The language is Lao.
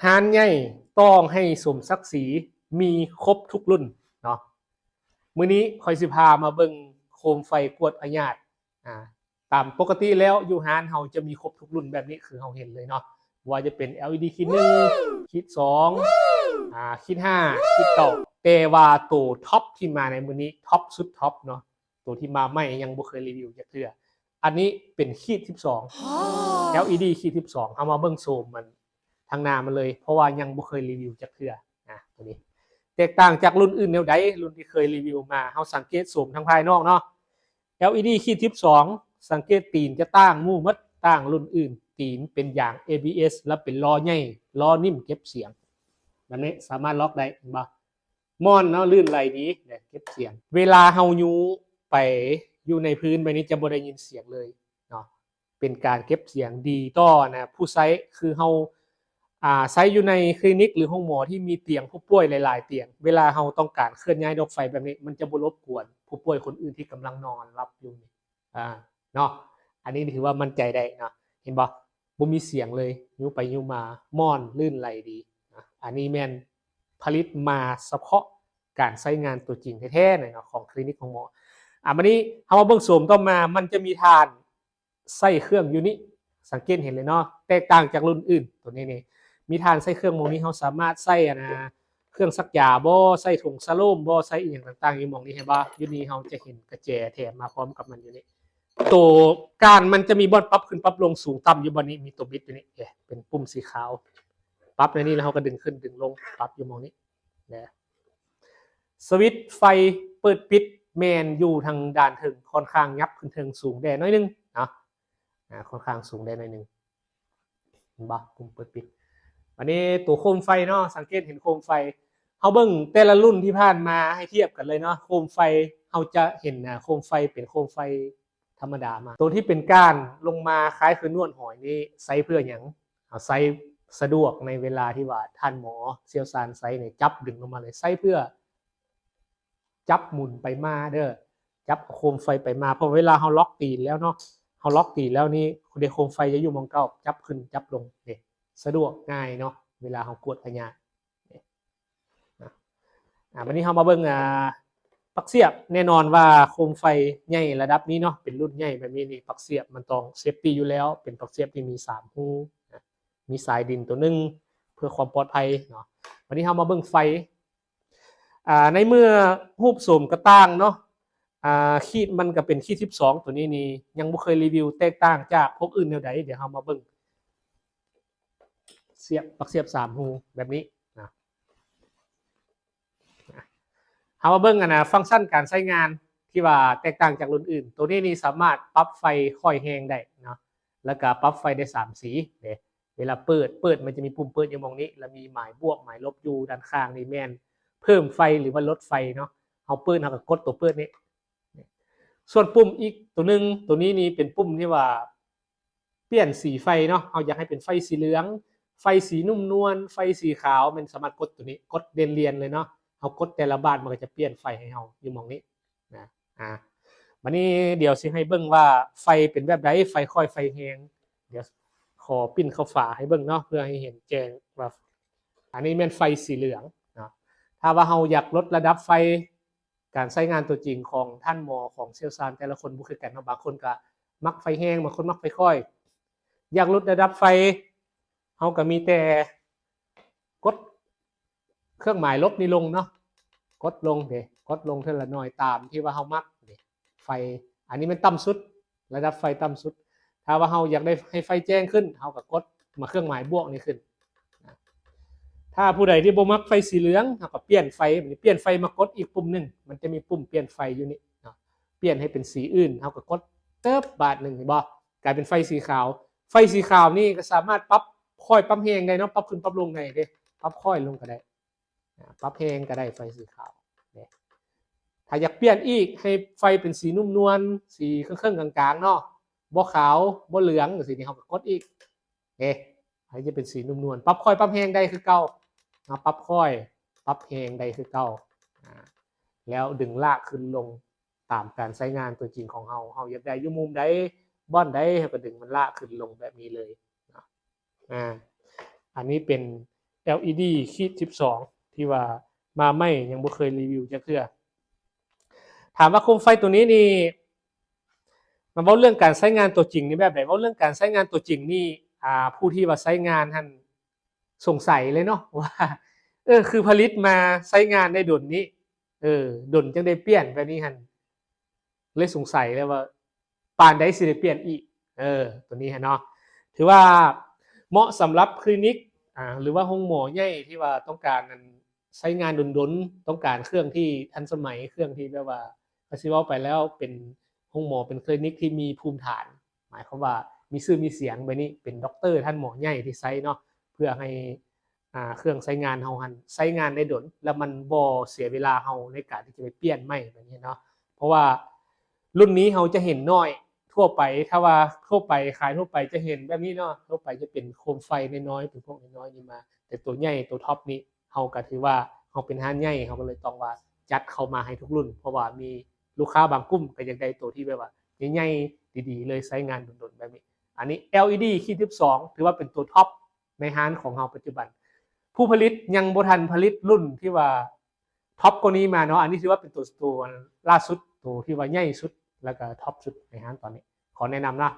ຮ້ານໃຫຍ່ຕ້ອງໃຫ້ສົມສັກສີ ມີຄົບທຸກລຸ້ນເນາະ. ມື້ນີ້ຂ້ອຍຊິພາມາເບິ່ງໂຄມໄຟກວດພະຍາດ. ອາ ຕາມປົກກະຕິແລ້ວຢູ່ຮ້ານເຮົາຈະມີຄົບທຸກລຸ້ນແບບນີ້ ຄືເຮົາເຫັນເລີຍເນາະ, ບໍ່ວ່າຈະເປັນ ແອລອີດີ ຂີດໜຶ່ງ ຂີດສອງ ອ່າ ຂີດຫ້າ ຂີດເກົ້າ ແຕ່ວ່າໂຕທັອບທີ່ມາໃນມື້ນີ້ ທັອບສຸດທັອບເນາະ, ໂຕທີ່ມາໃໝ່ຍັງບໍ່ເຄີຍຣີວິວຈັກເທື່ອ. ອັນນີ້ເປັນຂີດສິບສອງ ແອລອີດີ ຂີດສິບສອງ. ເຮົາມາເບິ່ງໂສມມັນທາງໜ້າມັນເລີຍ ເພາະວ່າຍັງບໍ່ເຄີຍຣີວິວຈັກເທື່ອ. ອ່າ ໂຕນີ້ແຕກຕ່າງຈາກລຸ້ນອື່ນແນວໃດ? ລຸ້ນທີ່ເຄີຍຣີວິວມາ ເຮົາສັງເກດໂສມທາງພາຍນອກເນາະ, ແອລອີດີ ຂີດສິບສອງ ສັງເກດຕີນຈະຕ່າງໝູ່ໝົດ, ຕ່າງລຸ້ນອື່ນ. ຕີນເປັນຢາງ ເອບີເອສ ແລະເປັນລໍ້ໃຫຍ່, ລໍ້ໜິ່ມເກັບສຽງ. ແບບນີ້ສາມາດລັອກໄດ້ ເຫັນບໍ່? ມ່ອນເນາະ, ລື່ນໄຫຼດີ ແລະເກັບສຽງ. ເວລາເຮົາຍູ້ໄປຢູ່ໃນພື້ນແບບນີ້ ຈະບໍ່ໄດ້ຍິນສຽງເລີຍເນາະ, ເປັນການເກັບສຽງດີຕໍ່ນະຜູ້ໃຊ້. ຄືເຮົາ ອ່າ ໃຊ້ຢູ່ໃນຄລີນິກ ຫຼືໂຮງໝໍທີ່ມີຕຽງຜູ້ປ່ວຍຫຼາຍໆຕຽງ, ເວລາເຮົາຕ້ອງການເຄື່ອນຍ້າຍດອກໄຟແບບນີ້ ມັນຈະບໍ່ລົບກວນຜູ້ປ່ວຍຄົນອື່ນທີ່ກຳລັງນອນຫຼັບຢູ່ນີ້ ອ່າ ເນາະ. ອັນນີ້ຖືວ່າໝັ້ນໃຈໄດ້ເນາະ, ເຫັນບໍ່? ບໍ່ມີສຽງເລີຍ, ຍູ້ໄປຍູ້ມາ ມ່ອນ ລື່ນໄຫຼດີນະ. ອັນນີ້ແມ່ນຜະລິດມາສະເພາະການໃຊ້ງານຕົວຈິງແທ້ໆເນາະ ຂອງຄລີນິກໂຮງໝໍ. ອ່າ ບາດນີ້ເຮົາມາເບິ່ງໂສມຕໍ່ມາ, ມັນຈະມີຖ່ານໃສ່ເຄື່ອງຢູ່ນີ້, ສັງເກດເຫັນເລີຍເນາະ, ແຕກຕ່າງຈາກລຸ້ນອື່ນ. ໂຕນີ້ນີ້ມີຖ່ານໃສ່ເຄື່ອງໝ່ອງນີ້, ເຮົາສາມາດໃສ່ ອັນນາ ເຄື່ອງສັກຢາບໍ, ໃສ່ຖົງສະໂລມບໍ, ໃສ່ອີ່ຫຍັງຕ່າງໆຢູ່ໝ່ອງນີ້ ເຫັນບໍ່? ຢູ່ນີ້ເຮົາຈະເຫັນກະແຈແຖມມາພ້ອມກັບມັນຢູ່ນີ້. ໂຕກ້ານມັນຈະມີບ່ອນປັບຂຶ້ນປັບລົງ, ສູງຕ່ຳຢູ່ບ່ອນນີ້, ມີໂຕບິດຢູ່ນີ້ ເອີ ເປັນປຸ່ມສີຂາວ. ປັບໃນນີ້ແລ້ວເຮົາກໍດຶງຂຶ້ນດຶງລົງ, ປັບຢູ່ໝ່ອງນີ້ນະ. ສະວິດໄຟເປີດປິດແມ່ນຢູ່ທາງດ້ານເທິງ, ຄ່ອນຂ້າງຫຍັບຂຶ້ນເທິງສູງແດ່ໜ້ອຍໜຶ່ງເນາະ, ອ່າ ຄ່ອນຂ້າງສູງແດ່ໜ້ອຍໜຶ່ງ. ເຫັນບໍ່? ປຸ່ມເປີດປິດ. ບາດນີ້ໂຕໂຄມໄຟເນາະ, ສັງເກດເຫັນໂຄມໄຟ. ເຮົາເບິ່ງແຕ່ລະລຸ້ນທີ່ຜ່ານມາໃຫ້ທຽບກັນເລີຍເນາະ. ໂຄມໄຟເຮົາຈະເຫັນ ອ່າ ໂຄມໄຟເປັນໂຄມໄຟທຳມະດາມາ. ໂຕທີ່ເປັນກ້ານລົງມາຄ້າຍຄືນວດຫອຍນີ້ໃຊ້ເພື່ອຫຍັງ? ເຮົາໃຊ້ສະດວກໃນເວລາທີ່ວ່າທ່ານໝໍຊ່ຽວຊານໃຊ້ນີ້ ຈັບດຶງລົງມາເລີຍ, ໃຊ້ເພື່ອ ຈັບໝູນໄປມາເດີ, ຈັບເອົາໂຄມໄຟໄປມາ. ເພາະເວລາເຮົາລັອກຕີນແລ້ວເນາະ, ເຮົາລັອກຕີນແລ້ວນີ້ ເດ ໂຄມໄຟຈະຢູ່ໝ່ອງເກົ່າ, ຈັບຂຶ້ນຈັບລົງເດ, ສະດວກງ່າຍເນາະ ເວລາເຮົາກວດພະຍາດ. ອ່າ ບາດນີ້ເຮົາມາເບິ່ງ ອ່າ ປັກສຽບ. ແນ່ນອນວ່າໂຄມໄຟໃຫຍ່ລະດັບນີ້ເນາະ, ເປັນລຸ້ນໃຫຍ່ແບບນີ້ນີ້ ປັກສຽບມັນຕ້ອງເຊຟຕີຢູ່ແລ້ວ, ເປັນປັກສຽບທີ່ມີສາມຮູ, ມີສາຍດິນໂຕໜຶ່ງເພື່ອຄວາມປອດໄພເນາະ. ບາດນີ້ເຮົາມາເບິ່ງໄຟ. ອ່າ ໃນເມື່ອຮູບໂສມກະຕ່າງເນາະ, ອ່າ ຂີດມັນກະເປັນຂີດສິບສອງ. ໂຕນີ້ນີ້ຍັງບໍ່ເຄີຍຣີວິວ, ແຕກຕ່າງຈາກພວກອື່ນແນວໃດ? ດຽວເຮົາມາເບິ່ງສຽບ, ປັກສຽບສາມຮູແບບນີ້ນະ. ເຮົາມາເບິ່ງ ອັນນາ ຟັງຊັນການໃຊ້ງານທີ່ວ່າແຕກຕ່າງຈາກລຸ້ນອື່ນ. ໂຕນີ້ນີ້ສາມາດປັບໄຟຄ່ອຍແຮງໄດ້ເນາະ, ແລ້ວກະປັບໄຟໄດ້ສາມສີເດ້. ເວລາເປີດ, ເປີດມັນຈະມີປຸ່ມເປີດຢູ່ໝ່ອງນີ້ ແລ້ວມີໝາຍບວກໝາຍລົບຢູ່ດ້ານຂ້າງນີ້ ແມ່ນເພີ່ມໄຟ ຫຼືວ່າລົດໄຟເນາະ. ເຮົາເປີດ ເຮົາກໍກົດຕົວເປີດນີ້. ສ່ວນປຸ່ມອີກຕົວໜຶ່ງ, ຕົວນີ້ນີ້ເປັນປຸ່ມທີ່ວ່າປ່ຽນສີໄຟເນາະ, ເຮົາຢາກໃຫ້ເປັນໄຟສີເຫຼືອງ, ໄຟສີນຸ້ມນວນ, ໄຟສີຂາວ, ແມ່ນສາມາດກົດຕົວນີ້, ກົດລຽນໆເລີຍເນາະ. ເຮົາກົດແຕ່ລະບາດ ມັນກໍຈະປ່ຽນໄຟໃຫ້ເຮົາຢູ່ໝ່ອງນີ້ນະ. ອ່າ ບາດນີ້ດຽວຊິໃຫ້ເບິ່ງວ່າໄຟເປັນແບບໃດ, ໄຟຄ່ອຍ ໄຟແຮງ. ດຽວຂໍປິ່ນເຂົ້າຝາໃຫ້ເບິ່ງເນາະ ເພື່ອໃຫ້ເຫັນແຈ້ງວ່າ ອັນນີ້ແມ່ນໄຟສີເຫຼືອງເນາະ. ຖ້າວ່າເຮົາຢາກລົດລະດັບໄຟ, ການໃຊ້ງານຕົວຈິງຂອງທ່ານໝໍ ຂອງຊ່ຽວຊານແຕ່ລະຄົນບໍ່ຄືກັນເນາະ. ບາງຄົນກະມັກໄຟແຮງ, ບາງຄົນມັກໄຟຄ່ອຍ. ຢາກລົດລະດັບໄຟ ເຮົາກະມີແຕ່ກົດເຄື່ອງໝາຍລົບນີ້ລົງເນາະ, ກົດລົງເດ້, ກົດລົງເທື່ອລະໜ້ອຍຕາມທີ່ວ່າເຮົາມັກເດ້. ໄຟ ອັນນີ້ແມ່ນຕ່ຳສຸດ, ລະດັບໄຟຕ່ຳສຸດ. ຖ້າວ່າເຮົາຢາກໄດ້ໃຫ້ໄຟແຈ້ງຂຶ້ນ ເຮົາກໍກົດມາເຄື່ອງໝາຍບວກນີ້ຂຶ້ນ. ຖ້າຜູ້ໃດທີ່ບໍ່ມັກໄຟສີເຫຼືອງ ເຮົາກໍປ່ຽນໄຟ, ປ່ຽນໄຟມາກົດອີກປຸ່ມໜຶ່ງ, ມັນຈະມີປຸ່ມປ່ຽນໄຟຢູ່ນີ້ເນາະ. ປ່ຽນໃຫ້ເປັນສີອື່ນ ເຮົາກໍກົດເຕີບບາດໜຶ່ງ, ເຫັນບໍ່? ກາຍເປັນໄຟສີຂາວ. ໄຟສີຂາວນີ້ກໍສາມາດປັບຄ່ອຍປັບແຮງໄດ້ເນາະ, ປັບຂຶ້ນປັບລົງໄດ້ເດ້, ປັບຄ່ອຍລົງກໍໄດ້. ອາ ປັບແຮງກໍໄດ້ໄຟສີຂາວເດ້. ຖ້າຢາກປ່ຽນອີກໃຫ້ໄຟເປັນສີນຸ້ມນວນ, ສີເຄິ່ງໆກາງໆເນາະ, ບໍ່ຂາວ ບໍ່ເຫຼືອງ ຈັ່ງຊີ້ນີ້ ເຮົາກໍກົດອີກເດ້. ອັນນີ້ຈະເປັນສີນຸ້ມນວນ, ປັບຄ່ອຍປັບແຮງໄດ້ຄືເກົ່າເນາະ, ປັບຄ່ອຍປັບແຮງໄດ້ຄືເກົ່າ. ອາ ແລ້ວດຶງລາກຂຶ້ນລົງຕາມການໃຊ້ງານຕົວຈິງຂອງເຮົາ, ເຮົາຢາກໄດ້ຢູ່ມຸມໃດ ບ່ອນໃດ ເຮົາກໍດຶງມັນລາກຂຶ້ນລົງແບບນີ້ເລີຍເນາະ. ອາ ອັນນີ້ເປັນ LED ຂີດ ສິບສອງ ທີ່ວ່າມາໃໝ່ ຍັງບໍ່ເຄີຍຣີວິວຈັກເທື່ອ. ຖາມວ່າໂຄມໄຟໂຕນີ້ນີ້ ມາເວົ້າເລື່ອງການໃຊ້ງານຕົວຈິງນີ້ແບບໃດ? ເວົ້າເລື່ອງການໃຊ້ງານຕົວຈິງນີ້ ອ່າ ຜູ້ທີ່ວ່າໃຊ້ງານຫັ້ນສົງໄສເລີຍເນາະ ວ່າ ເອີ ຄືຜະລິດມາໃຊ້ງານໄດ້ດົນນີ້ ເອີ ດົນຈັ່ງໄດ້ປ່ຽນແບບນີ້ຫັ້ນ ເລີຍສົງໄສເລີຍວ່າ ປານໃດຊິໄດ້ປ່ຽນອີກ? ເອີ ໂຕນີ້ຫັ້ນເນາະ ຖືວ່າເໝາະສຳລັບຄລີນິກ ອ່າ ຫຼືວ່າໂຮງໝໍໃຫຍ່ທີ່ວ່າຕ້ອງການອັນໃຊ້ງານດົນໆ ຕ້ອງການເຄື່ອງທີ່ທັນສະໄໝ ເຄື່ອງທີ່ແບບວ່າ ກໍຊິເວົ້າໄປແລ້ວເປັນໂຮງໝໍ ເປັນຄລີນິກທີ່ມີພູມຖານ ໝາຍຄວາມວ່າມີຊື່ມີສຽງແບບນີ້ ເປັນດັອກເຕີ ທ່ານໝໍໃຫຍ່ທີ່ໃຊ້ເນາະ ເພື່ອໃຫ້ ອ່າ ເຄື່ອງໃຊ້ງານເຮົາຫັ້ນໃຊ້ງານໄດ້ດົນ ແລ້ວມັນບໍ່ເສຍເວລາເຮົາໃນການທີ່ຈະໄປປ່ຽນໃໝ່ແບບນີ້ເນາະ. ເພາະວ່າລຸ້ນນີ້ເຮົາຈະເຫັນໜ້ອຍທົ່ວໄປ ຖ້າວ່າທົ່ວໄປ ຂາຍທົ່ວໄປຈະເຫັນແບບນີ້ເນາະ ທົ່ວໄປຈະເປັນໂຄມໄຟນ້ອຍໆ ເປັນພວກນ້ອຍໆນີ້ມາ ແຕ່ໂຕໃຫຍ່ໂຕທັອບນີ້ ເຮົາກໍຖືວ່າເຮົາເປັນຮ້ານໃຫຍ່ ເຮົາກໍເລີຍຕ້ອງວ່າຈັດເຂົ້າມາໃຫ້ທຸກລຸ້ນ ເພາະວ່າມີລູກຄ້າບາງກຸ່ມກໍຢາກໄດ້ໂຕທີ່ແບບວ່າໃຫຍ່ໆ ດີໆ ເລີຍໃຊ້ງານດົນໆແບບນີ້. ອັນນີ້ LED ຂີດ ສິບສອງ ຖືວ່າເປັນໂຕທັອບ ໃນຮ້ານຂອງເຮົາປັດຈຸບັນ ຜູ້ຜະລິດຍັງບໍ່ທັນຜະລິດລຸ້ນທີ່ວ່າທັອບກວ່ານີ້ມາເນາະ. ອັນນີ້ຖືວ່າເປັນໂຕ ໂຕລ່າສຸດ ໂຕທີ່ວ່າໃຫຍ່ສຸດ ແລ້ວກໍທັອບສຸດໃນຮ້ານຕອນນີ້ ຂໍແນະນຳເນາະ.